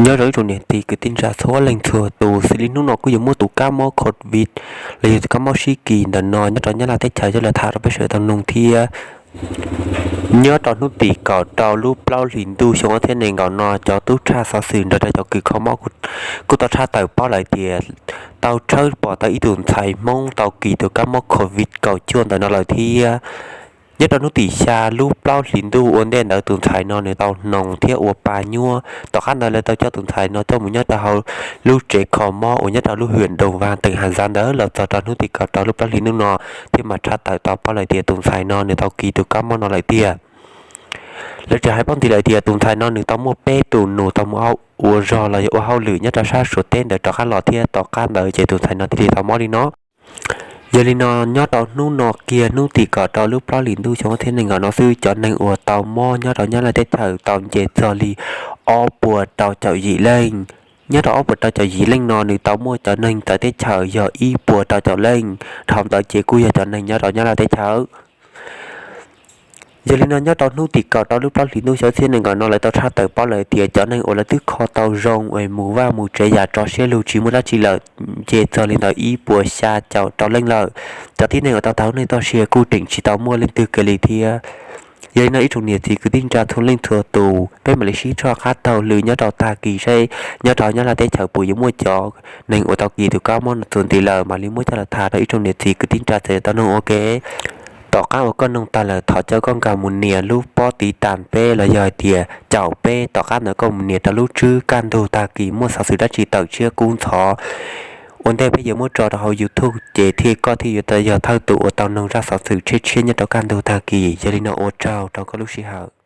Nyob rau ib tsoom niam txiv kwv tij neej tsa txhua leej txhua tus, xws li hnub no kuj yuav muaj tus kab mob covid los yog tus kab mob sib kis ntawm no nyob rau Nyab Laj teb chaws coj los tham rau peb sawv daws tau mloog thiab. Nyob rau hnub tim kaum rau lub plaub hlis ntuj xyoo ob txhiab nees nkaum no, cov tub tshaj xov xwm nrog rau cov kws kho mob kuj tau tshaj tawm paub lawm tias tau tshawb pom tau ib tus ntxhais Hmoob tau kis tus kab mob covid kaum cuaj ntawm no lawm thiab. Nyob rau hnub tim xya lub plaub hlis ntuj ua ntej ntawd tus ntxhais no nws tau hnoos thiab ua pa nyuab. Tom qab ntawd lawv tau coj tus ntxhais no coj mus nyob rau hauv lub tsev kho mob uas nyob rau lub hwm Doos Vaj teem Has Zaj ntawd los txog rau hnub tim kaum rau lub plaub hlis ntuj no thiaj mam tshaj tawm tau paub lawm tias tus ntxhais no nws tau kis tus kab mob no lawm tiag. Lawv tseem hais paub ntxiv lawm tias tus ntxhais no nws tau muaj peb tus nus tau mus ua zog los yog ua hauj lwm nyob rau sab Suav teb ntawd rov qab los thiab tom qab ntawd ces tus ntxhais no thiaj li tau mob li no. Yog li no nyob rau hnub no kiag hnub tim kaum rau lub plaub hlis ntuj xyoo ob txhiab nees nkaum no xwb cov neeg uas tau mob nyob rau Nyab Laj teb chaws tau nce txog li ob puas rau caum yim leej. Nyob rau ob puas rau caum yim leej no nws tau muaj cov neeg txawv teb chaws yog ib puas rau caum leej, dhau ntawd ces kuj yog cov neeg nyob rau Nyab Laj teb chaws. Yog li no nyob rau hnub tim kaum rau lub plaub hlis ntuj xyoo ob txhiab nees nkaum no lawv tau tshaj tawm paub lawm tias cov neeg uas lawv twb kho tau zoo uas mus vaj mus tsev yam tso siab lug tsis muaj dab tsi lawm nce txog li ntawm ib puas xya caum rau leej lawm. Cov tib neeg uas tau tag lub neej txoj sia kuj tseem tsis tau muaj leej twg kiag li thiab. Yog li no ib tsoom niam txiv kwv tij neej tsa txhua leej txhua tus, peb mam li sib tshoj qab taug lw nyob rau tag kis saib nyob rau Nyab Laj teb chaws puas yuav muaj cov neeg uas tau kis tus kab mob no txuas ntxiv lawm mam li muab coj los tham rau ib tsoom niam txiv kwv tij neej tsa txhua leej tau mloog ua ke. Tom qab uas koj mloog tag lawm thov coj koj nkag mus nias lub pob tiv tas peb los yog hais tias caum peb, tom qab ntawd koj mus nias rau lub tswb kaj ntug tag kis muaj xov xwm dab tsi tawm tshiab kub ntxhov ua ntej peb yuav muab tso rau hauv YouTube ces thiaj koj thiaj yuav tau yog thawj tus uas tau mloog zaj xov xwm tshiab tshiab nyob rau kaj ntug tag kis. Yog li no ua tsaug rau koj lub sij hawm.